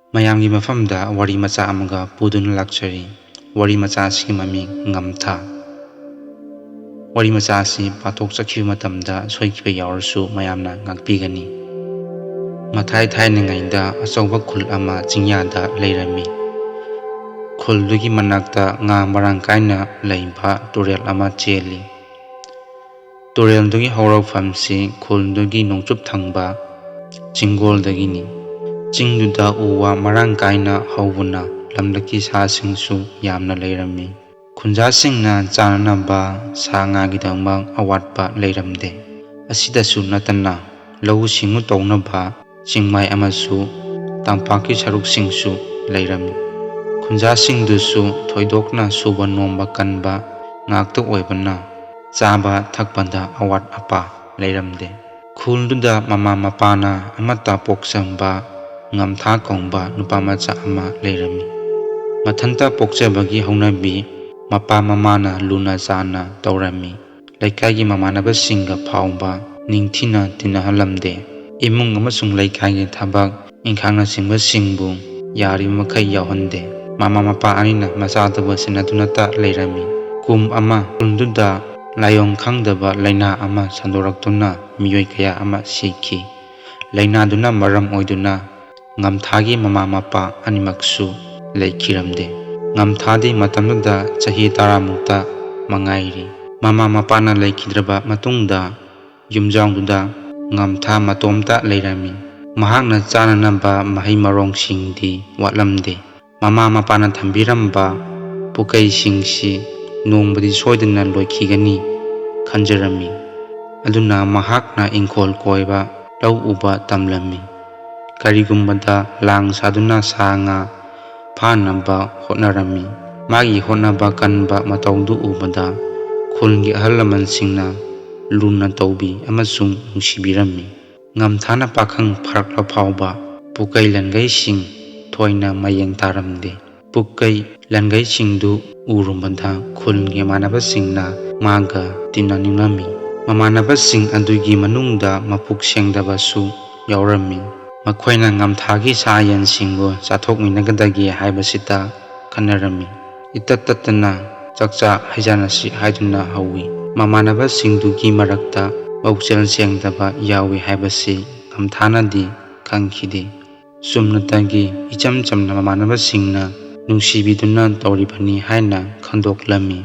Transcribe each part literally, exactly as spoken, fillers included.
ꯃꯌꯥꯝꯒꯤ ꯃꯐꯝꯗ ꯋꯥꯔꯤ ꯃꯆꯥ ꯑꯃꯒ ꯄꯨꯗꯨꯅ ꯂꯥꯛꯆꯔꯤ꯫ ꯋꯥꯔꯤ ꯃꯆꯥ ꯑꯁꯤꯒꯤ ꯃꯃꯤꯡ ꯉꯝꯊꯥ꯫ ꯋꯥꯔꯤ ꯃꯆꯥ ꯑꯁꯤ ꯄꯥꯊꯣꯛꯆꯈꯤꯕ ꯃꯇꯝꯗ ꯁꯣꯏꯈꯤꯕ ꯌꯥꯎꯔꯁꯨ ꯃꯌꯥꯝꯅ ꯉꯥꯛꯄꯤꯒꯅꯤ꯫ ꯃꯊꯥꯏ ꯊꯥꯏꯅꯉꯩꯗ ꯑꯆꯧꯕ ꯈꯨꯜ ꯑꯃ ꯆꯤꯡꯌꯥꯗ ꯂꯩꯔꯝꯃꯤ꯫ ꯈꯨꯜꯗꯨꯒꯤ ꯃꯅꯥꯛꯇ ꯉꯥ ꯃꯔꯥꯡ ꯀꯥꯏꯅ ꯂꯩꯕ ꯇꯨꯔꯦꯜ ꯑꯃ ꯆꯦꯜꯂꯤ꯫ ꯇꯨꯔꯦꯜꯗꯨꯒꯤ ꯍꯧꯔꯛꯐꯝꯁꯤ ꯈꯨꯜꯗꯨꯒꯤ ꯅꯣꯡꯆꯨꯞ ꯊꯪꯕ ꯆꯤꯡꯒꯣꯜꯗꯒꯤꯅꯤ꯫ ꯆꯤꯡꯗꯨꯗ ꯎ ꯋꯥ ꯃꯔꯥꯡ ꯀꯥꯏꯅ ꯍꯧꯕꯅ ꯂꯝꯂꯛꯀꯤ ꯁꯥꯁꯤꯡꯁꯨ ꯌꯥꯝꯅ ꯂꯩꯔꯝꯃꯤ꯫ ꯈꯨꯟꯖꯥꯁꯤꯡꯅ ꯆꯥꯅꯅꯕ ꯁꯥ ꯉꯥꯒꯤꯗꯃꯛ ꯑꯋꯥꯠꯄ ꯂꯩꯔꯝꯗꯦ꯫ ꯑꯁꯤꯗꯁꯨ ꯅꯠꯇꯅ ꯂꯧꯎ ꯁꯤꯡꯎ ꯇꯧꯅꯕ ꯆꯤꯡꯃꯥꯏ ꯑꯃꯁꯨ ꯇꯝꯄꯥꯛꯀꯤ ꯁꯔꯨꯛꯁꯤꯡꯁꯨ ꯂꯩꯔꯝꯃꯤ꯫ ꯈꯨꯟꯖꯥꯁꯤꯡꯗꯨꯁꯨ ꯊꯣꯏꯗꯣꯛꯅ ꯁꯨꯕ ꯅꯣꯝꯕ ꯀꯟꯕ ꯉꯥꯛꯇ ꯑꯣꯏꯕꯅ ꯆꯥꯕ ꯊꯛꯄꯗ ꯑꯋꯥꯠ ꯑꯄꯥ ꯂꯩꯔꯝꯗꯦ꯫ ꯈꯨꯜꯗꯨꯗ ꯃꯃꯥ ꯃꯄꯥꯅ ꯑꯃꯠꯇ ꯄꯣꯛꯆꯝꯕ ꯉꯝꯊꯥ ꯀꯧꯕ ꯅꯨꯄꯥ ꯃꯆꯥ ꯑꯃ ꯂꯩꯔꯝꯃꯤ꯫ ꯃꯊꯟꯇ ꯄꯣꯛꯆꯕꯒꯤ ꯍꯧꯅꯕꯤ ꯃꯄꯥ ꯃꯃꯥꯅ ꯂꯨꯅ ꯆꯥꯟꯅ ꯇꯧꯔꯝꯃꯤ꯫ ꯂꯩꯀꯥꯏꯒꯤ ꯃꯃꯥꯟꯅꯕꯁꯤꯡꯒ ꯐꯥꯎꯕ ꯅꯤꯡꯊꯤꯅ ꯇꯤꯟꯅꯍꯜꯂꯝꯗꯦ꯫ ꯏꯃꯨꯡ ꯑꯃꯁꯨꯡ ꯂꯩꯀꯥꯏꯒꯤ ꯊꯕꯛ ꯏꯪꯈꯥꯡꯅꯆꯤꯡꯕꯁꯤꯡꯕꯨ ꯌꯥꯔꯤꯕ ꯃꯈꯩ ꯌꯥꯎꯍꯟꯗꯦ꯫ ꯃꯃꯥ ꯃꯄꯥ ꯑꯅꯤꯅ ꯃꯆꯥꯗꯨꯕꯨ ꯁꯦꯟꯅꯗꯨꯅꯇ ꯂꯩꯔꯝꯃꯤ꯫ ꯀꯨꯝ ꯑꯃ ꯈꯨꯜꯗꯨꯗ ꯂꯥꯏꯑꯣꯡ ꯈꯪꯗꯕ ꯂꯥꯏꯅꯥ ꯑꯃ ꯁꯟꯗꯣꯔꯛꯇꯨꯅ ꯃꯤꯑꯣꯏ ꯀꯌꯥ ꯑꯃ ꯁꯤꯈꯤ꯫ ꯂꯥꯏꯅꯥꯗꯨꯅ ꯃꯔꯝ ꯑꯣꯏꯗꯨꯅ ꯉꯝꯊꯥꯒꯤ ꯃꯃꯥ ꯃꯄꯥ ꯑꯅꯤꯃꯛꯁꯨ ꯂꯩꯈꯤꯔꯝꯗꯦ꯫ ꯉꯝꯊꯥꯗꯤ ꯃꯇꯝꯗꯨꯗ ꯆꯍꯤ ꯇꯔꯥꯃꯨꯛꯇ ꯃꯉꯥꯏꯔꯤ꯫ ꯃꯃꯥ ꯃꯄꯥꯅ ꯂꯩꯈꯤꯗ꯭ꯔꯕ ꯃꯇꯨꯡꯗ ꯌꯨꯝꯖꯥꯎꯗꯨꯗ ꯉꯝꯊꯥ ꯃꯇꯣꯝꯇ ꯂꯩꯔꯝꯃꯤ꯫ ꯃꯍꯥꯛꯅ ꯆꯥꯅꯅꯕ ꯃꯍꯩ ꯃꯔꯣꯡꯁꯤꯡꯗꯤ ꯋꯥꯠꯂꯝꯗꯦ꯫ ꯃꯃꯥ ꯃꯄꯥꯅ ꯊꯝꯕꯤꯔꯝꯕ ꯄꯨꯀꯩꯁꯤꯡꯁꯤ ꯅꯣꯡꯃꯗꯤ ꯁꯣꯏꯗꯅ ꯂꯣꯏꯈꯤꯒꯅꯤ ꯈꯟꯖꯔꯝꯃꯤ꯫ ꯑꯗꯨꯅ ꯃꯍꯥꯛꯅ ꯏꯪꯈꯣꯜ ꯀꯣꯏꯕ, ꯂꯧ ꯎꯕ ꯇꯝꯂꯝꯃꯤ꯫ ꯀꯔꯤꯒꯨꯝꯕꯗ ꯂꯥꯡ ꯁꯥꯗꯨꯅ ꯁꯥ ꯉꯥ ꯐꯥꯅꯕ ꯍꯣꯠꯅꯔꯝꯃꯤ꯫ ꯃꯥꯒꯤ ꯍꯣꯠꯅꯕ ꯀꯟꯕ ꯃꯇꯧꯗꯨ ꯎꯕꯗ ꯈꯨꯜꯒꯤ ꯑꯍꯜ ꯂꯃꯟꯁꯤꯡꯅ ꯂꯨꯅ ꯇꯧꯕꯤ ꯑꯃꯁꯨꯡ ꯅꯨꯡꯁꯤꯕꯤꯔꯝꯃꯤ꯫ ꯉꯝꯊꯥꯅ ꯄꯥꯈꯪ ꯐꯥꯔꯛꯂ ꯐꯥꯎꯕ ꯄꯨꯀꯩ ꯂꯟꯒꯩꯁꯤꯡ ꯊꯣꯏꯅ ꯃꯌꯦꯡ ꯇꯥꯔꯝꯗꯦ꯫ ꯄꯨꯀꯩ ꯂꯟꯒꯩꯁꯤꯡꯗꯨ ꯎꯔꯨꯕꯗ ꯈꯨꯜꯒꯤ ꯃꯃꯥꯟꯅꯕꯁꯤꯡꯅ ꯃꯥꯒ ꯇꯤꯟꯅꯅꯤꯡꯂꯝꯃꯤ꯫ ꯃꯃꯥꯟꯅꯕꯁꯤꯡ ꯑꯗꯨꯒꯤ ꯃꯅꯨꯡꯗ ꯃꯄꯨꯛ ꯁꯦꯡꯗꯕꯁꯨ ꯌꯥꯎꯔꯝꯃꯤ꯫ ꯃꯈꯣꯏꯅ ꯉꯝꯊꯥꯒꯤ ꯁꯥ ꯌꯦꯟꯁꯤꯡꯕꯨ ꯆꯥꯊꯣꯛꯃꯤꯟꯅꯒꯗꯒꯦ ꯍꯥꯏꯕꯁꯤꯗ ꯈꯟꯅꯔꯝꯃꯤ꯫ ꯏꯇꯠ ꯇꯠꯇꯅ ꯆꯥꯛꯆꯥ ꯍꯩꯖꯥꯟꯅꯁꯤ ꯍꯥꯏꯗꯨꯅ ꯍꯧꯏ꯫ ꯃꯃꯥꯟꯅꯕꯁꯤꯡꯗꯨꯒꯤ ꯃꯔꯛꯇ ꯄꯥꯎꯖꯦꯜ ꯁꯦꯡꯗꯕ ꯌꯥꯎꯏ ꯍꯥꯏꯕꯁꯤ ꯉꯝꯊꯥꯅꯗꯤ ꯈꯪꯈꯤꯗꯦ꯫ ꯆꯨꯝꯅꯇꯒꯤ ꯏꯆꯝ ꯆꯝꯅ ꯃꯃꯥꯟꯅꯕꯁꯤꯡꯅ ꯅꯨꯡꯁꯤꯕꯤꯗꯨꯅ ꯇꯧꯔꯤꯕꯅꯤ ꯍꯥꯏꯅ ꯈꯟꯗꯣꯛꯂꯝꯃꯤ꯫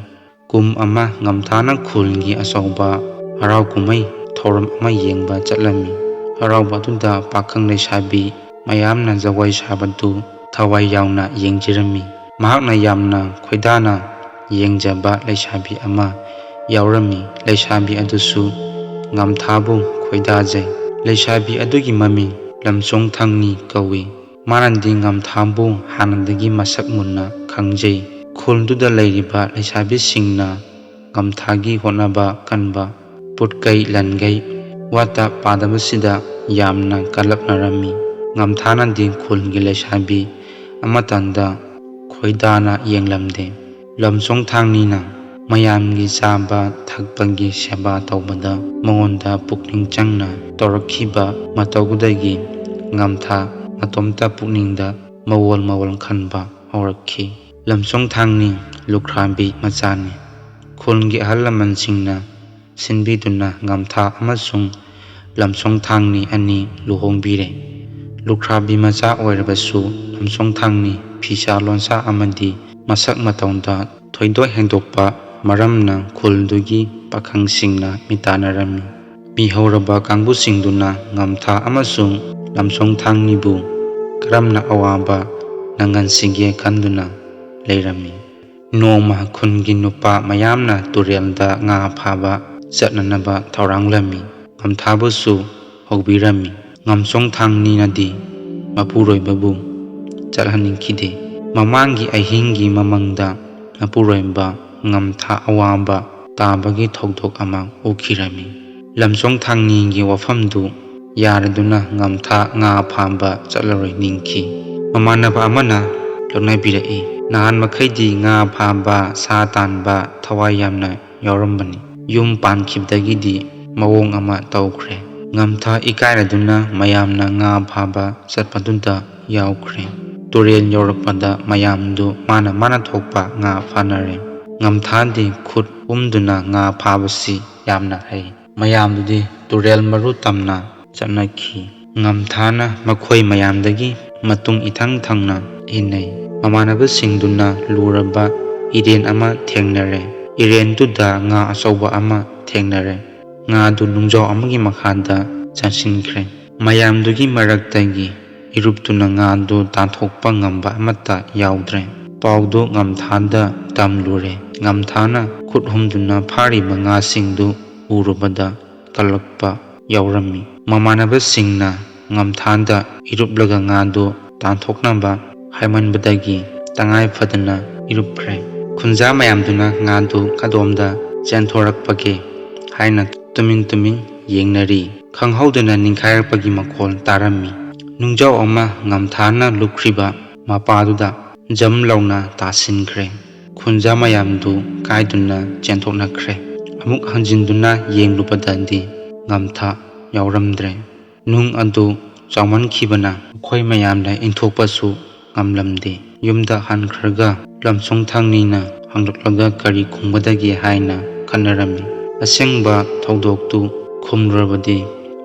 ꯀꯨꯝ ꯑꯃ ꯉꯝꯊꯥꯅ ꯈꯨꯜꯒꯤ ꯑꯆꯧꯕ ꯍꯔꯥꯎ ꯀꯨꯝꯍꯩ ꯊꯧꯔꯝ ꯑꯃ ꯌꯦꯡꯕ ꯆꯠꯂꯝꯃꯤ꯫ ꯍꯔꯥꯎꯕ ꯑꯗꯨꯗ ꯄꯥꯈꯪ ꯂꯩꯁꯥꯕꯤ ꯃꯌꯥꯝꯅ ꯖꯒꯣꯏ ꯁꯥꯕꯗꯨ ꯊꯋꯥꯏ ꯌꯥꯎꯅ ꯌꯦꯡꯖꯔꯝꯃꯤ꯫ ꯃꯍꯥꯛꯅ ꯌꯥꯝꯅ ꯈꯣꯏꯗꯥꯅ ꯌꯦꯡꯖꯕ ꯂꯩꯁꯥꯕꯤ ꯑꯃ ꯌꯥꯎꯔꯝꯃꯤ꯫ ꯂꯩꯁꯥꯕꯤ ꯑꯗꯨꯁꯨ ꯉꯝꯊꯥꯕꯨ ꯈꯣꯏꯗꯥꯖꯩ꯫ ꯂꯩꯁꯥꯕꯤ ꯑꯗꯨꯒꯤ ꯃꯃꯤꯡ ꯂꯝꯁꯣꯡ ꯊꯥꯡꯅꯤ ꯀꯧꯏ꯫ ꯃꯥꯅꯗꯤ ꯉꯝꯊꯥꯕꯨ ꯍꯥꯟꯅꯗꯒꯤ ꯃꯁꯛ ꯃꯨꯟꯅ ꯈꯪꯖꯩ꯫ ꯈꯨꯜꯗꯨꯗ ꯂꯩꯔꯤꯕ ꯂꯩꯁꯥꯕꯤꯁꯤꯡꯅ ꯉꯝꯊꯥꯒꯤ ꯍꯣꯠꯅꯕ ꯀꯟꯕ, ꯄꯨꯠꯀꯩ ꯂꯟꯒꯩ, ꯋꯥꯠꯇ ꯄꯥꯗꯕꯁꯤꯗ ꯌꯥꯝꯅ ꯀꯜꯂꯛꯅꯔꯝꯃꯤ꯫ ꯉꯝꯊꯥꯅꯗꯤ ꯈꯨꯜꯒꯤ ꯂꯩꯁꯥꯕꯤ ꯑꯃꯇꯗ ꯈꯣꯏꯗꯥꯅ ꯌꯦꯡꯂꯝꯗꯦ꯫ ꯂꯝꯁꯣꯡ ꯊꯥꯡꯅꯤꯅ ꯃꯌꯥꯝꯒꯤ ꯆꯥꯕ ꯊꯛꯄꯒꯤ ꯁꯦꯕꯥ ꯇꯧꯕꯗ ꯃꯉꯣꯟꯗ ꯄꯨꯛꯅꯤꯡ ꯆꯪꯅ ꯇꯧꯔꯛꯈꯤꯕ ꯃꯇꯧꯗꯨꯗꯒꯤ ꯉꯝꯊꯥ ꯃꯇꯣꯝꯇ ꯄꯨꯛꯅꯤꯡꯗ ꯃꯋꯣꯜ ꯃꯋꯣꯜ ꯈꯟꯕ ꯍꯧꯔꯛꯈꯤ꯫ ꯂꯝꯁꯣꯡ ꯊꯥꯡꯅꯤ ꯂꯨꯈ꯭ꯔꯥꯕꯤ ꯃꯆꯥꯅꯤ꯫ ꯈꯨꯜꯒꯤ ꯑꯍꯜ ꯂꯃꯟꯁꯤꯡꯅ ꯁꯤꯟꯕꯤꯗꯨꯅ ꯉꯝꯊꯥ ꯑꯃꯁꯨꯡ ꯂꯝꯁꯣꯡ ꯊꯥꯡꯅꯤ ꯑꯅꯤ ꯂꯨꯍꯣꯡꯕꯤꯔꯦ꯫ ꯂꯨꯈ꯭ꯔꯥꯕꯤ ꯃꯆꯥ ꯑꯣꯏꯔꯕꯁꯨ ꯂꯝꯁꯣꯡ ꯊꯥꯡꯅꯤ ꯐꯤꯁꯥ ꯂꯣꯟꯁꯥ ꯑꯃꯗꯤ ꯃꯁꯛ ꯃꯇꯧꯗ ꯊꯣꯏꯗꯣꯛ ꯍꯦꯟꯗꯣꯛꯄ ꯃꯔꯝꯅ ꯈꯨꯜꯗꯨꯒꯤ ꯄꯥꯈꯪꯁꯤꯡꯅ ꯃꯤꯇꯥꯟꯅꯔꯝꯃꯤ꯫ ꯃꯤꯍꯧꯔꯕ ꯀꯥꯡꯕꯨꯁꯤꯡꯗꯨꯅ ꯉꯝꯊꯥ ꯑꯃꯁꯨꯡ ꯂꯝꯁꯣꯡ ꯊꯥꯡꯅꯤꯕꯨ ꯀꯔꯝꯅ ꯑꯋꯥꯕ ꯅꯪꯍꯟꯁꯤꯒꯦ ꯈꯟꯗꯨꯅ ꯂꯩꯔꯝꯃꯤ꯫ ꯅꯣꯡꯃ ꯈꯨꯟꯒꯤ ꯅꯨꯄꯥ ꯃꯌꯥꯝꯅ ꯇꯨꯔꯦꯜꯗ ꯉꯥ ꯐꯥꯕ ꯆꯠꯅꯅꯕ ꯊꯧꯔꯥꯡꯂꯝꯃꯤ꯫ ꯉꯝꯊꯥꯕꯨꯁꯨ ꯍꯧꯕꯤꯔꯝꯃꯤ꯫ ꯉꯝꯁꯣꯡ ꯊꯥꯡꯅꯤꯅꯗꯤ ꯃꯄꯨꯔꯣꯏꯕꯕꯨ ꯆꯠꯍꯟꯅꯤꯡꯈꯤꯗꯦ꯫ ꯃꯃꯥꯡꯒꯤ ꯑꯍꯤꯡꯒꯤ ꯃꯃꯪꯗ ꯃꯄꯨꯔꯣꯏꯕ ꯉꯝꯊꯥ ꯑꯋꯥꯕ ꯇꯥꯕꯒꯤ ꯊꯧꯗꯣꯛ ꯑꯃ ꯎꯈꯤꯔꯝꯃꯤ꯫ ꯂꯝꯁꯣꯡ ꯊꯥꯡꯅꯤꯒꯤ ꯋꯥꯐꯝꯗꯨ ꯌꯥꯔꯗꯨꯅ ꯉꯝꯊꯥ ꯉꯥ ꯐꯥꯕ ꯆꯠꯂꯔꯣꯏ ꯅꯤꯡꯈꯤ꯫ ꯃꯃꯥꯟꯅꯕ ꯑꯃꯅ ꯂꯧꯅꯕꯤꯔꯛꯏ꯫ ꯅꯍꯥꯟ ꯃꯈꯩꯗꯤ ꯉꯥ ꯐꯥꯕ, ꯁꯥ ꯇꯥꯟꯕ ꯊꯋꯥꯏ ꯌꯥꯝꯅ ꯌꯥꯎꯔꯝꯕꯅꯤ꯫ ꯌꯨꯝ ꯄꯥꯟꯈꯤꯕꯗꯒꯤꯗꯤ ꯃꯑꯣꯡ ꯑꯃ ꯇꯧꯈ꯭ꯔꯦ꯫ ꯉꯝꯊꯥ ꯏꯀꯥꯏꯔꯗꯨꯅ ꯃꯌꯥꯝꯅ ꯉꯥ ꯐꯥꯕ ꯆꯠꯄꯗꯨꯗ ꯌꯥꯎꯈ꯭ꯔꯦ꯫ ꯇꯨꯔꯦꯜ ꯌꯧꯔꯛꯄꯗ ꯃꯌꯥꯝꯗꯨ ꯃꯥꯅ ꯃꯥꯅ ꯊꯣꯛꯄ ꯉꯥ ꯐꯥꯅꯔꯦ꯫ ꯉꯝꯊꯥꯗꯤ ꯈꯨꯠ ꯍꯨꯝꯗꯨꯅ ꯉꯥ ꯐꯥꯕꯁꯤ ꯌꯥꯝꯅ ꯍꯩ꯫ ꯃꯌꯥꯝꯗꯨꯗꯤ ꯇꯨꯔꯦꯜ ꯃꯔꯨ ꯇꯝꯅ ꯆꯠꯅꯈꯤ꯫ ꯉꯝꯊꯥꯅ ꯃꯈꯣꯏ ꯃꯌꯥꯝꯗꯒꯤ ꯃꯇꯨꯡ ꯏꯊꯪ ꯊꯪꯅ ꯏꯟꯅꯩ꯫ ꯃꯃꯥꯟꯅꯕꯁꯤꯡꯗꯨꯅ ꯂꯨꯔꯕ ꯏꯔꯦꯟ ꯑꯃ ꯊꯦꯡꯅꯔꯦ꯫ ꯏꯔꯦꯟꯗꯨꯗ ꯉꯥ ꯑꯆꯧꯕ ꯑꯃ ꯊꯦꯡꯅꯔꯦ꯫ ꯉꯥꯗꯨ ꯅꯨꯡꯖꯥꯎ ꯑꯃꯒꯤ ꯃꯈꯥꯗ ꯆꯪꯁꯤꯟꯈ꯭ꯔꯦ꯫ ꯃꯌꯥꯝꯗꯨꯒꯤ ꯃꯔꯛꯇꯒꯤ ꯏꯔꯨꯞꯇꯨꯅ ꯉꯥꯗꯨ ꯇꯥꯟꯊꯣꯛꯄ ꯉꯝꯕ ꯑꯃꯠꯇ ꯌꯥꯎꯗ꯭ꯔꯦ꯫ ꯄꯥꯎꯗꯨ ꯉꯝꯊꯥꯗ ꯇꯝꯂꯨꯔꯦ꯫ ꯉꯝꯊꯥꯅ ꯈꯨꯠ ꯍꯨꯝꯗꯨꯅ ꯐꯥꯔꯤꯕ ꯉꯥꯁꯤꯡꯗꯨ ꯎꯔꯨꯕꯗ ꯀꯜꯂꯛꯄ ꯌꯥꯎꯔꯝꯃꯤ꯫ ꯃꯃꯥꯟꯅꯕꯁꯤꯡꯅ ꯉꯝꯊꯥꯗ ꯏꯔꯨꯞꯂꯒ ꯉꯥꯗꯨ ꯇꯥꯟꯊꯣꯛꯅꯕ ꯍꯥꯏꯃꯟꯕꯗꯒꯤ ꯇꯉꯥꯏ ꯐꯗꯅ ꯏꯔꯨꯞꯈ꯭ꯔꯦ꯫ ꯈꯨꯟꯖꯥ ꯃꯌꯥꯝꯗꯨꯅ ꯉꯥꯗꯨ ꯀꯗꯣꯝꯗ ꯆꯦꯟꯊꯣꯔꯛꯄꯒꯦ ꯍꯥꯏꯅ ꯇꯨꯃꯤꯟ ꯇꯨꯃꯤꯟ ꯌꯦꯡꯅꯔꯤ꯫ ꯈꯪꯍꯧꯗꯅ ꯅꯤꯡꯈꯥꯏꯔꯛꯄꯒꯤ ꯃꯈꯣꯜ ꯇꯥꯔꯝꯃꯤ꯫ ꯅꯨꯡꯖꯥꯎ ꯑꯃ ꯉꯝꯊꯥꯅ ꯂꯨꯞꯈ꯭ꯔꯤꯕ ꯃꯄꯥꯗꯨꯗ ꯖꯝ ꯂꯥꯎꯅ ꯇꯥꯁꯤꯟꯈ꯭ꯔꯦ꯫ ꯈꯨꯟꯖꯥ ꯃꯌꯥꯝꯗꯨ ꯀꯥꯏꯗꯨꯅ ꯆꯦꯟꯊꯣꯛꯅꯈ꯭ꯔꯦ꯫ ꯑꯃꯨꯛ ꯍꯟꯖꯤꯟꯗꯨꯅ ꯌꯦꯡꯂꯨꯕꯗꯗꯤ ꯉꯝꯊꯥ ꯌꯥꯎꯔꯝꯗ꯭ꯔꯦ꯫ ꯅꯨꯡ ꯑꯗꯨ ꯆꯥꯎꯃꯟꯈꯤꯕꯅ ꯃꯈꯣꯏ ꯃꯌꯥꯝꯅ ꯏꯟꯊꯣꯛꯄꯁꯨ ꯉꯝꯂꯝꯗꯦ꯫ ꯌꯨꯝꯗ ꯍꯟꯈ꯭ꯔꯒ ꯂꯝꯁꯣꯡ ꯊꯥꯡꯅꯤꯅ ꯍꯪꯂꯛꯂꯒ ꯀꯔꯤ ꯈꯨꯝꯒꯗꯒꯦ ꯍꯥꯏꯅ ꯈꯟꯅꯔꯝꯃꯤ꯫ ꯑꯁꯦꯡꯕ ꯊꯧꯗꯣꯛꯇꯨ ꯈꯨꯝꯂꯨꯔꯕꯗꯤ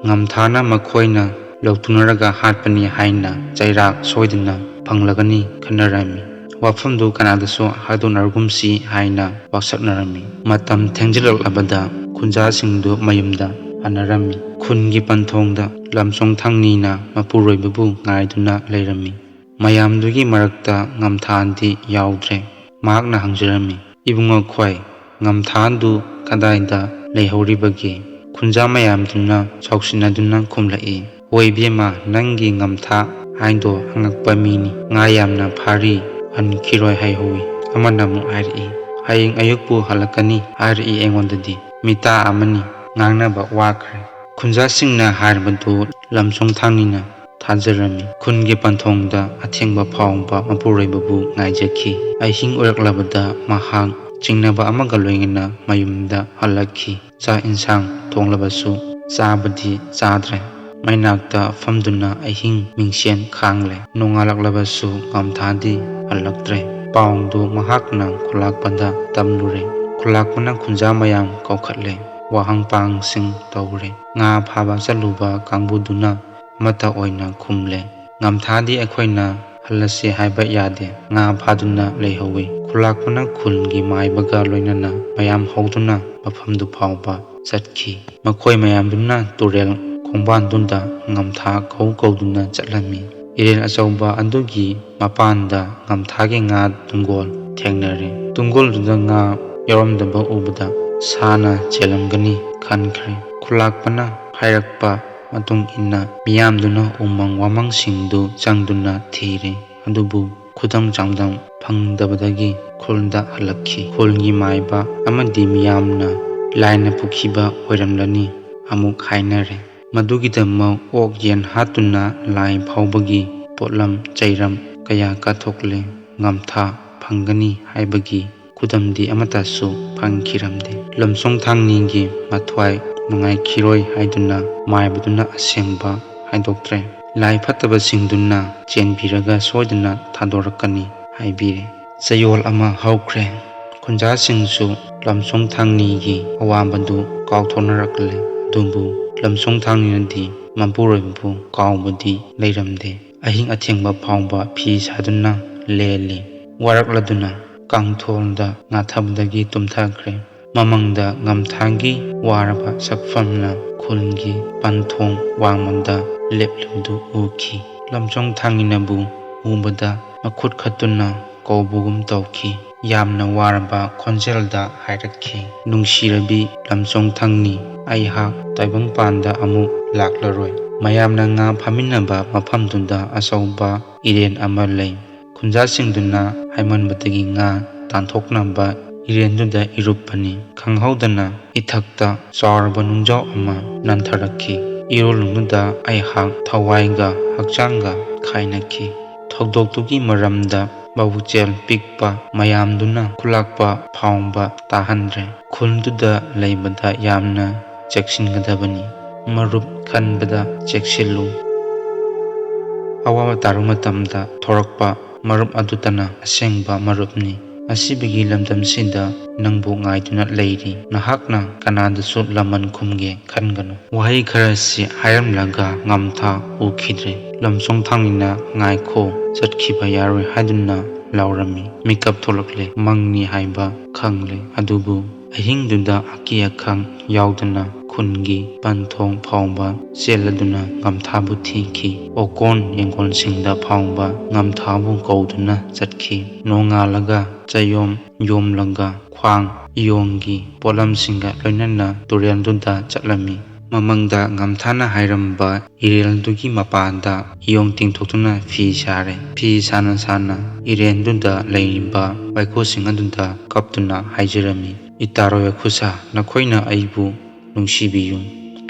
ꯉꯝꯊꯥꯅ ꯃꯈꯣꯏꯅ ꯂꯧꯊꯨꯅꯔꯒ ꯍꯥꯠꯄꯅꯤ ꯍꯥꯏꯅ ꯆꯩꯔꯥꯛ ꯁꯣꯏꯗꯅ ꯐꯪꯂꯒꯅꯤ ꯈꯟꯅꯔꯝꯃꯤ꯫ ꯋꯥꯐꯝꯗꯨ ꯀꯅꯥꯗꯁꯨ ꯍꯥꯏꯗꯣꯛꯅꯔꯒꯨꯝꯁꯤ ꯍꯥꯏꯅ ꯋꯥꯁꯛꯅꯔꯝꯃꯤ꯫ ꯃꯇꯝ ꯊꯦꯡꯖꯤꯜꯂꯛꯂꯕꯗ ꯈꯨꯟꯖꯥꯁꯤꯡꯗꯨ ꯃꯌꯨꯝꯗ ꯍꯟꯅꯔꯝꯃꯤ꯫ ꯈꯨꯟꯒꯤ ꯄꯟꯊꯣꯡꯗ ꯂꯝꯁꯣꯡ ꯊꯥꯡꯅꯤꯅ ꯃꯄꯨꯔꯣꯏꯕꯕꯨ ꯉꯥꯏꯗꯨꯅ ꯂꯩꯔꯝꯃꯤ꯫ ꯃꯌꯥꯝꯗꯨꯒꯤ ꯃꯔꯛꯇ ꯉꯝꯊꯥꯟꯗꯤ ꯌꯥꯎꯗ꯭ꯔꯦ꯫ ꯃꯍꯥꯛꯅ ꯍꯪꯖꯔꯝꯃꯤ, "ꯏꯕꯨꯡꯉꯣ ꯈꯣꯏ, ꯉꯝꯊꯥꯟꯗꯨ ꯀꯗꯥꯏꯗ ꯂꯩꯍꯧꯔꯤꯕꯒꯦ?" ꯈꯨꯟꯖꯥ ꯃꯌꯥꯝꯗꯨꯅ ꯁꯥꯎꯁꯤꯟꯅꯗꯨꯅ ꯈꯨꯝꯂꯛꯏ, "ꯍꯣꯏ ꯏꯕꯦꯝꯃ, ꯅꯪꯒꯤ ꯉꯝꯊꯥ ꯍꯥꯏꯗꯣ ꯑꯉꯛꯄ ꯃꯤꯅꯤ꯫ ꯉꯥ ꯌꯥꯝꯅ ꯐꯥꯔꯤ, ꯍꯟꯈꯤꯔꯣꯏ ꯍꯥꯏꯍꯧꯋꯤ꯫ ꯑꯃꯅ ꯑꯃꯨꯛ ꯍꯥꯏꯔꯛꯏ, ꯍꯌꯦꯡ ꯑꯌꯨꯛꯄꯨ ꯍꯜꯂꯛꯀꯅꯤ ꯍꯥꯏꯔꯛꯏ ꯑꯩꯉꯣꯟꯗꯗꯤ꯫ ꯃꯤꯇꯥ ꯑꯃꯅꯤ, ꯉꯥꯡꯅꯕ ꯋꯥꯈ꯭ꯔꯦ꯫" ꯈꯨꯟꯖꯥꯁꯤꯡꯅ ꯍꯥꯏꯔꯕꯗꯨ ꯂꯝꯁꯣꯡ ꯊꯥꯡꯅꯤꯅ ꯊꯥꯖꯔꯝꯃꯤ꯫ ꯈꯨꯟꯒꯤ ꯄꯟꯊꯣꯡꯗ ꯑꯊꯦꯡꯕ ꯐꯥꯎꯕ ꯃꯄꯨꯔꯣꯏꯕꯕꯨ ꯉꯥꯏꯖꯈꯤ꯫ ꯑꯍꯤꯡ ꯑꯣꯏꯔꯛꯂꯕꯗ ꯃꯍꯥꯛ ꯆꯤꯡꯅꯕ ꯑꯃꯒ ꯂꯣꯏꯅꯅ ꯃꯌꯨꯝꯗ ꯍꯜꯂꯛꯈꯤ꯫ ꯆꯥꯛ ꯏꯟꯁꯥꯡ ꯊꯣꯡꯂꯕꯁꯨ ꯆꯥꯕꯗꯤ ꯆꯥꯗ꯭ꯔꯦ꯫ ꯃꯩꯅꯥꯛꯇ ꯐꯝꯗꯨꯅ ꯑꯍꯤꯡ ꯃꯤꯡꯁꯦꯟ ꯈꯥꯡꯂꯦ꯫ ꯅꯣꯡꯉꯥꯜꯂꯛꯂꯕꯁꯨ ꯉꯝꯊꯥꯗꯤ ꯍꯜꯂꯛꯇ꯭ꯔꯦ꯫ ꯄꯥꯎꯗꯨ ꯃꯍꯥꯛꯅ ꯈꯨꯂꯥꯛꯄꯗ ꯇꯝꯂꯨꯔꯦ꯫ ꯈꯨꯂꯥꯛꯄꯅ ꯈꯨꯟꯖꯥ ꯃꯌꯥꯝ ꯀꯧꯈꯠꯂꯦ꯫ ꯋꯥꯍꯪ ꯄꯥꯡꯁꯤꯡ ꯇꯧꯔꯦ꯫ ꯉꯥ ꯐꯥꯕ ꯆꯠꯂꯨꯕ ꯀꯥꯡꯕꯨꯗꯨꯅ ꯑꯃꯠꯇ ꯑꯣꯏꯅ ꯈꯨꯝꯂꯦ꯫ "ꯉꯝꯊꯥꯗꯤ ꯑꯩꯈꯣꯏꯅ ꯍꯜꯂꯁꯤ ꯍꯥꯏꯕ ꯌꯥꯗꯦ꯫ ꯉꯥ ꯐꯥꯗꯨꯅ ꯂꯩꯍꯧꯋꯤ꯫" ꯈꯨꯂꯥꯛꯄꯅ ꯈꯨꯜꯒꯤ ꯃꯥꯏꯕꯒ ꯂꯣꯏꯅꯅ ꯃꯌꯥꯝ ꯍꯧꯗꯨꯅ ꯃꯐꯝꯗꯨ ꯐꯥꯎꯕ ꯆꯠꯈꯤ꯫ ꯃꯈꯣꯏ ꯃꯌꯥꯝꯗꯨꯅ ꯇꯨꯔꯦꯜ ꯈꯣꯡꯕꯥꯟꯗꯨꯗ ꯉꯝꯊꯥ ꯀꯧ ꯀꯧꯗꯨꯅ ꯆꯠꯂꯝꯃꯤ꯫ ꯏꯔꯦꯜ ꯑꯆꯧꯕ ꯑꯗꯨꯒꯤ ꯃꯄꯥꯟꯗ ꯉꯝꯊꯥꯒꯤ ꯉꯥ ꯇꯨꯡꯒꯣꯜ ꯊꯦꯡꯅꯔꯦ꯫ ꯇꯨꯡꯒꯣꯜꯗꯨꯗ ꯉꯥ ꯌꯥꯎꯔꯝꯗꯕ ꯎꯕꯗ ꯁꯥꯅ ꯆꯦꯜꯂꯝꯒꯅꯤ ꯈꯟꯈ꯭ꯔꯦ꯫ ꯈꯨꯂꯥꯛꯄꯅ ꯍꯥꯏꯔꯛꯄ ꯃꯇꯨꯡ ꯏꯟꯅ ꯃꯤꯌꯥꯝꯗꯨꯅ ꯎꯃꯪ ꯋꯥꯃꯪꯁꯤꯡꯗꯨ ꯆꯪꯗꯨꯅ ꯊꯤꯔꯦ꯫ ꯑꯗꯨꯕꯨ ꯈꯨꯗꯝ ꯆꯥꯡꯗꯝ ꯐꯪꯗꯕꯗꯒꯤ ꯈꯨꯜꯗ ꯍꯜꯂꯛꯈꯤ꯫ ꯈꯨꯜꯒꯤ ꯃꯥꯏꯕ ꯑꯃꯗꯤ ꯃꯤꯌꯥꯝꯅ ꯂꯥꯏꯅ ꯄꯨꯈꯤꯕ ꯑꯣꯏꯔꯝꯂꯅꯤ ꯑꯃꯨꯛ ꯍꯥꯏꯅꯔꯦ꯫ ꯃꯗꯨꯒꯤꯗꯃꯛ ꯑꯣꯛ ꯌꯦꯟ ꯍꯥꯠꯇꯨꯅ ꯂꯥꯏ ꯐꯥꯎꯕꯒꯤ ꯄꯣꯠꯂꯝ ꯆꯩꯔꯝ ꯀꯌꯥ ꯀꯠꯊꯣꯛꯂꯦ꯫ ꯉꯝꯊꯥ ꯐꯪꯒꯅꯤ ꯍꯥꯏꯕꯒꯤ ꯈꯨꯗꯝꯗꯤ ꯑꯃꯠꯇꯁꯨ ꯐꯪꯈꯤꯔꯝꯗꯦ꯫ ꯂꯝꯁꯣꯡ ꯊꯥꯡꯅꯤꯒꯤ ꯃꯊ꯭ꯋꯥꯏ ꯅꯨꯡꯉꯥꯏꯈꯤꯔꯣꯏ ꯍꯥꯏꯗꯨꯅ ꯃꯥꯏꯕꯗꯨꯅ ꯑꯁꯦꯡꯕ ꯍꯥꯏꯗꯣꯛꯇ꯭ꯔꯦ꯫ ꯂꯥꯏ ꯐꯠꯇꯕꯁꯤꯡꯗꯨꯅ ꯆꯦꯟꯕꯤꯔꯒ ꯁꯣꯏꯗꯅ ꯊꯥꯗꯣꯔꯛꯀꯅꯤ ꯍꯥꯏꯕꯤꯔꯦ꯫ ꯆꯌꯣꯜ ꯑꯃ ꯍꯧꯈ꯭ꯔꯦ꯫ ꯈꯨꯟꯖꯥꯁꯤꯡꯁꯨ ꯂꯝꯁꯣꯡ ꯊꯥꯡꯅꯤꯒꯤ ꯑꯋꯥꯕꯗꯨ ꯀꯥꯎꯊꯣꯛꯅꯔꯛꯂꯦ꯫ ꯑꯗꯨꯕꯨ ꯂꯝꯁꯣꯡ ꯊꯥꯡꯅꯤꯅꯗꯤ ꯃꯄꯨꯔꯣꯏꯕꯕꯨ ꯀꯥꯎꯕꯗꯤ ꯂꯩꯔꯝꯗꯦ꯫ ꯑꯍꯤꯡ ꯑꯊꯦꯡꯕ ꯐꯥꯎꯕ ꯐꯤ ꯁꯥꯗꯨꯅ ꯂꯦꯜꯂꯤ꯫ ꯋꯥꯔꯛꯂꯗꯨꯅ ꯀꯥꯡꯊꯣꯜꯗ ꯉꯥꯊꯕꯗꯒꯤ ꯇꯨꯝꯊꯈ꯭ꯔꯦ꯫ ꯃꯃꯪꯗ ꯉꯝꯊꯥꯒꯤ ꯋꯥꯔꯕ ꯁꯛꯐꯝꯅ ꯈꯨꯜꯒꯤ ꯄꯟꯊꯣꯡ ꯋꯥꯡꯃꯗ ꯂꯦꯞꯂꯤꯕꯗꯨ ꯎꯈꯤ꯫ ꯂꯝꯁꯣꯡ ꯊꯥꯡꯅꯤꯅꯕꯨ ꯎꯕꯗ ꯃꯈꯨꯠ ꯈꯠꯇꯨꯅ ꯀꯧꯕꯒꯨꯝ ꯇꯧꯈꯤ꯫ ꯌꯥꯝꯅ ꯋꯥꯔꯕ ꯈꯣꯟꯖꯦꯜꯗ ꯍꯥꯏꯔꯛꯈꯤ, "ꯅꯨꯡꯁꯤꯔꯕꯤ ꯂꯝꯁꯣꯡ ꯊꯥꯡꯅꯤ, ꯑꯩꯍꯥꯛ ꯇꯥꯏꯕꯪꯄꯥꯟꯗ ꯑꯃꯨꯛ ꯂꯥꯛꯂꯔꯣꯏ꯫ ꯃꯌꯥꯝꯅ ꯉꯥ ꯐꯥꯃꯤꯟꯅꯕ ꯃꯐꯝꯗꯨꯗ ꯑꯆꯧꯕ ꯏꯔꯦꯟ ꯑꯃ ꯂꯩ꯫ ꯈꯨꯟꯖꯥꯁꯤꯡꯗꯨꯅ ꯍꯥꯏꯃꯟꯕꯗꯒꯤ ꯉꯥ ꯇꯥꯟꯊꯣꯛꯅꯕ ꯏꯔꯦꯟꯗꯨꯗ ꯏꯔꯨꯞꯄꯅꯤ꯫ ꯈꯪꯍꯧꯗꯅ ꯏꯊꯛꯇ ꯆꯥꯎꯔꯕ ꯅꯨꯡꯖꯥꯎ ꯑꯃ ꯅꯟꯊꯔꯛꯈꯤ꯫ ꯏꯔꯣꯜꯗꯨꯗ ꯑꯩꯍꯥꯛ ꯊꯋꯥꯏꯒ ꯍꯛꯆꯥꯡꯒ ꯈꯥꯏꯅꯈꯤ꯫ ꯊꯧꯗꯣꯛꯇꯨꯒꯤ ꯃꯔꯝꯗ ꯃꯕꯨꯛꯆꯦꯜ ꯄꯤꯛꯄ ꯃꯌꯥꯝꯗꯨꯅ ꯈꯨꯂꯥꯛꯄ ꯐꯥꯎꯕ ꯇꯥꯍꯟꯗ꯭ꯔꯦ꯫ ꯈꯨꯜꯗꯨꯗ ꯂꯩꯕꯗ ꯌꯥꯝꯅ ꯆꯦꯛꯁꯤꯟꯒꯗꯕꯅꯤ꯫ ꯃꯔꯨꯞ ꯈꯟꯕꯗ ꯆꯦꯛꯁꯤꯜꯂꯨ꯫ ꯑꯋꯥꯕ ꯇꯥꯔꯛꯄ ꯃꯇꯝꯗ ꯊꯣꯔꯛꯄ ꯃꯔꯨꯞ ꯑꯗꯨꯇꯅ ꯑꯁꯦꯡꯕ ꯃꯔꯨꯞꯅꯤ꯫ ꯑꯁꯤꯕꯒꯤ ꯂꯝꯗꯝꯁꯤꯗ ꯅꯪꯕꯨ ꯉꯥꯏꯗꯨꯅ ꯂꯩꯔꯤ꯫ ꯅꯍꯥꯛꯅ ꯀꯅꯥꯗꯁꯨ ꯂꯃꯟ ꯈꯨꯝꯒꯦ ꯈꯟꯒꯅꯨ꯫ ꯋꯥꯍꯩ ꯈꯔꯁꯤ ꯍꯥꯏꯔꯝꯂꯒ ꯉꯝꯊꯥ ꯎꯈꯤꯗ꯭ꯔꯦ꯫ ꯂꯝꯁꯣꯡ ꯊꯥꯡꯅꯤꯅ "ꯉꯥꯏꯈꯣ, ꯆꯠꯈꯤꯕ ꯌꯥꯔꯣꯏ" ꯍꯥꯏꯗꯨꯅ ꯂꯥꯎꯔꯝꯃꯤ꯫ ꯃꯤꯀꯞ ꯊꯣꯛꯂꯛꯂꯦ꯫ ꯃꯪꯅꯤ ꯍꯥꯏꯕ ꯈꯪꯂꯦ꯫ ꯑꯗꯨꯕꯨ ꯑꯍꯤꯡꯗꯨꯗ ꯑꯀꯤ ꯑꯈꯪ ꯌꯥꯎꯗꯅ ꯈꯨꯟꯒꯤ ꯄꯟꯊꯣꯡ ꯐꯥꯎꯕ ꯆꯦꯜꯂꯗꯨꯅ ꯉꯝꯊꯥꯕꯨ ꯊꯤꯈꯤ꯫ ꯑꯣꯀꯣꯟ ꯌꯦꯡꯒꯣꯟꯁꯤꯡꯗ ꯐꯥꯎꯕ ꯉꯝꯊꯥꯕꯨ ꯀꯧꯗꯨꯅ ꯆꯠꯈꯤ꯫ ꯅꯣꯡꯉꯥꯜꯂꯒ ꯆꯌꯣꯝ ꯌꯣꯝꯂꯒ ꯈ꯭ꯋꯥꯡ ꯏꯌꯣꯡꯒꯤ ꯄꯣꯠꯂꯝꯁꯤꯡꯒ ꯂꯣꯏꯅꯅ ꯇꯨꯔꯦꯜꯗꯨꯗ ꯆꯠꯂꯝꯃꯤ꯫ ꯃꯃꯪꯗ ꯉꯝꯊꯥꯅ ꯍꯥꯏꯔꯝꯕ ꯏꯔꯦꯜꯗꯨꯒꯤ ꯃꯄꯥꯟꯗ ꯏꯌꯣꯡ ꯇꯤꯡꯊꯣꯛꯇꯨꯅ ꯐꯤ ꯁꯥꯔꯦ꯫ ꯐꯤ ꯁꯥꯅ ꯁꯥꯅ ꯏꯔꯦꯟꯗꯨꯗ ꯂꯩꯔꯤꯕ ꯋꯥꯏꯈꯨꯁꯤꯡ ꯑꯗꯨꯗ ꯀꯞꯇꯨꯅ ꯍꯥꯏꯖꯔꯝꯃꯤ, "ꯏꯇꯥꯔꯣꯏ ꯋꯥꯏꯈꯨꯁꯥ, ꯅꯈꯣꯏꯅ ꯑꯩꯕꯨ ꯅꯨꯡꯁꯤꯕꯤꯌꯨ꯫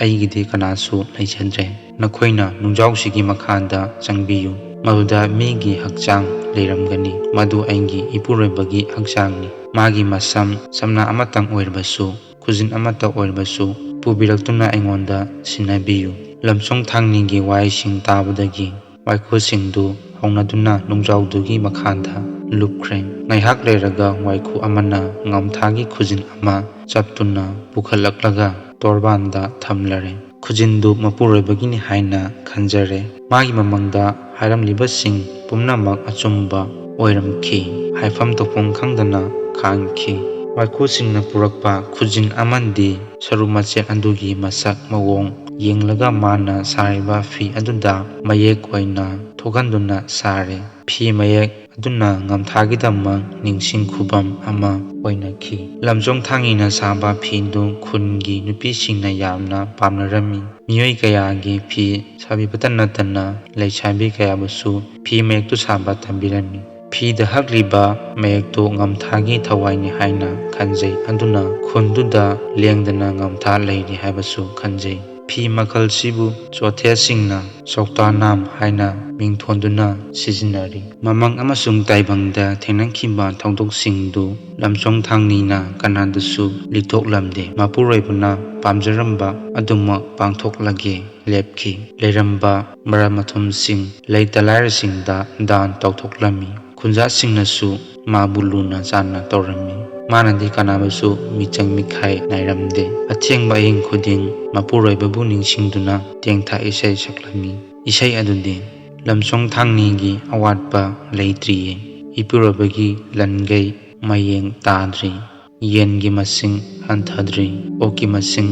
ꯑꯩꯒꯤꯗꯤ ꯀꯅꯥꯁꯨ ꯂꯩꯖꯗ꯭ꯔꯦ꯫ ꯅꯈꯣꯏꯅ ꯅꯨꯡꯖꯥꯎꯁꯤꯒꯤ ꯃꯈꯥꯗ ꯆꯪꯕꯤꯌꯨ꯫ ꯃꯗꯨꯗ ꯃꯤꯒꯤ ꯍꯛꯆꯥꯡ ꯂꯩꯔꯝꯒꯅꯤ꯫ ꯃꯗꯨ ꯑꯩꯒꯤ ꯏꯄꯨꯔꯣꯏꯕꯒꯤ ꯍꯛꯆꯥꯡꯅꯤ꯫ ꯃꯥꯒꯤ ꯃꯁꯝ ꯁꯝꯅꯥ ꯑꯃꯇꯪ ꯑꯣꯏꯔꯕꯁꯨ, ꯈꯨꯖꯤꯟ ꯑꯃꯠꯇ ꯑꯣꯏꯔꯕꯁꯨ ꯄꯨꯕꯤꯔꯛꯇꯨꯅ ꯑꯩꯉꯣꯟꯗ ꯁꯤꯟꯅꯕꯤꯌꯨ"꯫ ꯂꯝꯁꯣꯡ ꯊꯥꯡꯅꯤꯒꯤ ꯋꯥꯍꯩꯁꯤꯡ ꯇꯥꯕꯗꯒꯤ ꯋꯥꯏꯈꯨꯁꯤꯡꯗꯨ ꯍꯧꯅꯗꯨꯅ ꯅꯨꯡꯖꯥꯎꯗꯨꯒꯤ ꯃꯈꯥꯗ ꯂꯨꯞꯈ꯭ꯔꯦ꯫ ꯉꯥꯏꯍꯥꯛ ꯂꯩꯔꯒ ꯋꯥꯏꯈꯨ ꯑꯃꯅ ꯉꯝꯊꯥꯒꯤ ꯈꯨꯖꯤꯟ ꯑꯃ ꯆꯞꯇꯨꯅ ꯄꯨꯈꯠꯂꯛꯂꯒ ꯇꯣꯔꯕꯥꯟꯗ ꯊꯝꯂꯔꯦ꯫ ꯈꯨꯖꯤꯟꯗꯨ ꯃꯄꯨꯔꯣꯏꯕꯒꯤꯅꯤ ꯍꯥꯏꯅ ꯈꯟꯖꯔꯦ꯫ ꯃꯥꯒꯤ ꯃꯃꯥꯡꯗ ꯍꯥꯏꯔꯝꯂꯤꯕꯁꯤꯡ ꯄꯨꯝꯅꯃꯛ ꯑꯆꯨꯝꯕ ꯑꯣꯏꯔꯝꯈꯤ꯫ ꯍꯥꯏꯐꯝ ꯇꯧꯐꯝ ꯈꯪꯗꯅ ꯈꯥꯡꯈꯤ꯫ ꯋꯥꯏꯈꯨꯁꯤꯡꯅ ꯄꯨꯔꯛꯄ ꯈꯨꯖꯤꯟ ꯑꯃꯗꯤ ꯁꯔꯨ ꯃꯆꯦꯠ ꯑꯗꯨꯒꯤ ꯃꯁꯛ ꯃꯑꯣꯡ ꯌꯦꯡꯂꯒ ꯃꯥꯅ ꯁꯥꯔꯤꯕ ꯐꯤ ꯑꯗꯨꯗ ꯃꯌꯦꯛ ꯑꯣꯏꯅ ꯊꯣꯛꯍꯟꯗꯨꯅ ꯁꯥꯔꯦ꯫ ꯐꯤ ꯃꯌꯦꯛ ꯑꯗꯨꯅ ꯉꯝꯊꯥꯒꯤꯗꯃꯛ ꯅꯤꯡꯁꯤꯡ ꯈꯨꯕꯝ ꯑꯃ ꯑꯣꯏꯅꯈꯤ꯫ ꯂꯝꯖꯣꯡ ꯊꯥꯡꯉꯤꯅ ꯁꯥꯕ ꯐꯤꯗꯨ ꯈꯨꯟꯒꯤ ꯅꯨꯄꯤꯁꯤꯡꯅ ꯌꯥꯝꯅ ꯄꯥꯝꯅꯔꯝꯃꯤ꯫ ꯃꯤꯑꯣꯏ ꯀꯌꯥꯒꯤ ꯐꯤ ꯁꯥꯕꯤꯕꯇ ꯅꯠꯇꯅ ꯂꯩꯁꯥꯕꯤ ꯀꯌꯥꯕꯨꯁꯨ ꯐꯤ ꯃꯌꯦꯛꯇꯨ ꯁꯥꯕ ꯇꯝꯕꯤꯔꯝꯃꯤ꯫ ꯐꯤꯗ ꯍꯛꯂꯤꯕ ꯃꯌꯦꯛꯇꯨ ꯉꯝꯊꯥꯒꯤ ꯊꯋꯥꯏꯅꯤ ꯍꯥꯏꯅ ꯈꯟꯖꯩ꯫ ꯑꯗꯨꯅ ꯈꯨꯟꯗꯨꯗ ꯂꯦꯡꯗꯅ ꯉꯝꯊꯥ ꯂꯩꯔꯤ ꯍꯥꯏꯕꯁꯨ ꯈꯟꯖꯩ꯫ ꯐꯤ ꯃꯈꯜꯁꯤꯕꯨ ꯆꯣꯊꯦꯁꯤꯡꯅ ꯆꯧꯇꯥꯅꯥꯝ ꯍꯥꯏꯅ ꯃꯤꯡꯊꯣꯟꯗꯨꯅ ꯁꯤꯖꯤꯟꯅꯔꯤ꯫ ꯃꯃꯪ ꯑꯃꯁꯨꯡ ꯇꯥꯏꯕꯪꯗ ꯊꯦꯡꯅꯈꯤꯕ ꯊꯧꯗꯣꯛꯁꯤꯡꯗꯨ ꯂꯝꯁꯣꯡ ꯊꯥꯡꯅꯤꯅ ꯀꯅꯥꯗꯁꯨ ꯂꯤꯊꯣꯛꯂꯝꯗꯦ꯫ ꯃꯄꯨꯔꯣꯏꯕꯅ ꯄꯥꯝꯖꯔꯝꯕ ꯑꯗꯨꯃꯛ ꯄꯥꯡꯊꯣꯛꯂꯒꯦ ꯂꯦꯞꯈꯤ꯫ ꯂꯩꯔꯝꯕ ꯃꯔꯝ ꯃꯊꯨꯝꯁꯤꯡ ꯂꯩꯇ ꯂꯥꯏꯔꯁꯤꯡꯗ ꯗꯥꯟ ꯇꯧꯊꯣꯛꯂꯝꯃꯤ꯫ ꯈꯨꯟꯖꯥꯁꯤꯡꯅꯁꯨ ꯃꯥꯕꯨ ꯂꯨꯅ ꯆꯥꯟꯅ ꯇꯧꯔꯝꯃꯤ꯫ ꯃꯥꯅꯗꯤ ꯀꯅꯥꯕꯨꯁꯨ ꯃꯤꯆꯪ ꯃꯤꯈꯥꯏ ꯅꯥꯏꯔꯝꯗꯦ꯫ ꯑꯊꯦꯡꯕ ꯑꯍꯤꯡ ꯈꯨꯗꯤꯡ ꯃꯄꯨꯔꯣꯏꯕꯕꯨ ꯅꯤꯡꯁꯤꯡꯗꯨꯅ ꯇꯦꯡꯊꯥ ꯏꯁꯩ ꯁꯛꯂꯝꯃꯤ꯫ ꯏꯁꯩ ꯑꯗꯨꯗꯤ ꯂꯝꯁꯣꯡ ꯊꯥꯡꯅꯤꯒꯤ ꯑꯋꯥꯠꯄ ꯂꯩꯇ꯭ꯔꯤꯌꯦ꯫ ꯏꯄꯨꯔꯣꯏꯕꯒꯤ ꯂꯟꯒꯩ ꯃꯌꯦꯡ ꯇꯥꯗ꯭ꯔꯤ꯫ ꯌꯦꯟꯒꯤ ꯃꯁꯤꯡ ꯍꯟꯊꯗ꯭ꯔꯤ꯫ ꯑꯣꯛꯀꯤ ꯃꯁꯤꯡ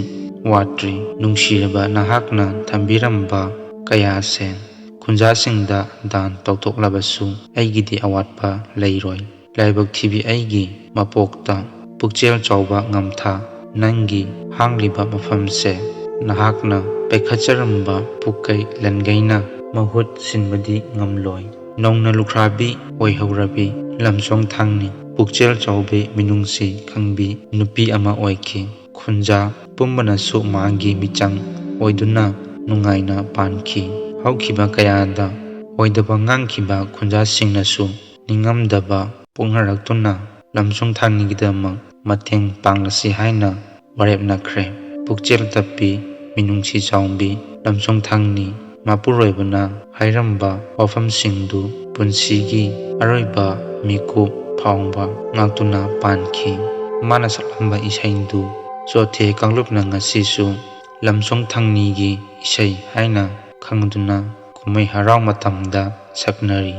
ꯋꯥꯠꯇ꯭ꯔꯤ꯫ ꯅꯨꯡꯁꯤꯔꯕ ꯅꯍꯥꯛꯅ ꯊꯝꯕꯤꯔꯝꯕ ꯀꯌꯥꯁꯦ ꯈꯨꯟꯖꯥꯁꯤꯡꯗ ꯗꯥꯟ ꯇꯧꯊꯣꯛꯂꯕꯁꯨ ꯑꯩꯒꯤꯗꯤ ꯑꯋꯥꯠꯄ ꯂꯩꯔꯣꯏ꯫ ꯂꯥꯏꯕꯛ ꯊꯤꯕꯤ ꯑꯩꯒꯤ ꯃꯄꯣꯛꯇ ꯄꯨꯛꯆꯦꯜ ꯆꯥꯎꯕ ꯉꯝꯊꯥ, ꯅꯪꯒꯤ ꯍꯥꯡꯂꯤꯕ ꯃꯐꯝꯁꯦ ꯅꯍꯥꯛꯅ ꯄꯥꯏꯈꯠꯆꯔꯝꯕ ꯄꯨꯛꯀꯩ ꯂꯟꯒꯩꯅ ꯃꯍꯨꯠ ꯁꯤꯟꯕꯗꯤ ꯉꯝꯂꯣꯏ꯫ ꯅꯧꯅ ꯂꯨꯈ꯭ꯔꯥꯕꯤ ꯑꯣꯏꯍꯧꯔꯕꯤ ꯂꯝꯁꯣꯡ ꯊꯥꯡꯅꯤ, ꯄꯨꯛꯆꯦꯜ ꯆꯥꯎꯕꯤ ꯃꯤꯅꯨꯡꯁꯤ ꯈꯪꯕꯤ ꯅꯨꯄꯤ ꯑꯃ ꯑꯣꯏꯈꯤ꯫ ꯈꯨꯟꯖꯥ ꯄꯨꯝꯕꯅꯁꯨ ꯃꯥꯒꯤ ꯃꯤꯆꯪ ꯑꯣꯏꯗꯨꯅ ꯅꯨꯡꯉꯥꯏꯅ ꯄꯥꯟꯈꯤ꯫ ꯍꯧꯈꯤꯕ ꯀꯌꯥꯗ ꯑꯣꯏꯗꯕ ꯉꯥꯡꯈꯤꯕ ꯈꯨꯟꯖꯥꯁꯤꯡꯅꯁꯨ ꯅꯤꯡꯉꯝꯗꯕ ꯄꯣꯛꯅꯔꯛꯇꯨꯅ ꯂꯝꯁꯣꯡ ꯊꯥꯡꯅꯤꯒꯤꯗꯃꯛ ꯃꯇꯦꯡ ꯄꯥꯡꯂꯁꯤ ꯍꯥꯏꯅ ꯋꯥꯔꯦꯞꯅꯈ꯭ꯔꯦ꯫ ꯄꯨꯛꯆꯦꯜ ꯇꯞꯄꯤ, ꯃꯤꯅꯨꯡꯁꯤ ꯆꯥꯎꯕꯤ ꯂꯝꯁꯣꯡ ꯊꯥꯡꯅꯤ ꯃꯄꯨꯔꯣꯏꯕꯅ ꯍꯥꯏꯔꯝꯕ ꯋꯥꯐꯝꯁꯤꯡꯗꯨ ꯄꯨꯟꯁꯤꯒꯤ ꯑꯔꯣꯏꯕ ꯃꯤꯀꯨꯞ ꯐꯥꯎꯕ ꯉꯥꯛꯇꯨꯅ ꯄꯥꯟꯈꯤ꯫ ꯃꯥꯅ ꯁꯛꯂꯝꯕ ꯏꯁꯩꯗꯨ ꯆꯣꯊꯦ ꯀꯥꯡꯂꯨꯞꯅ ꯉꯁꯤꯁꯨ ꯂꯝꯁꯣꯡ ꯊꯥꯡꯅꯤꯒꯤ ꯏꯁꯩ ꯍꯥꯏꯅ ꯈꯪꯗꯨꯅ ꯀꯨꯝꯍꯩ ꯍꯔꯥꯎ ꯃꯇꯝꯗ ꯁꯛꯅꯔꯤ꯫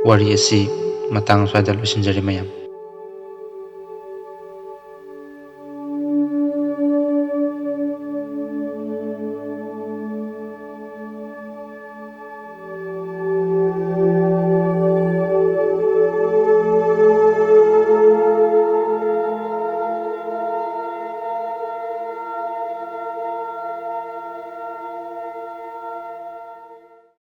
ꯋꯥꯔꯤ ꯑꯁꯤ ꯃꯇꯥꯡ ꯑꯁ꯭ꯋꯥꯏꯗ ꯂꯣꯏꯁꯤꯟꯖꯔꯦ ꯃꯌꯥꯝ꯫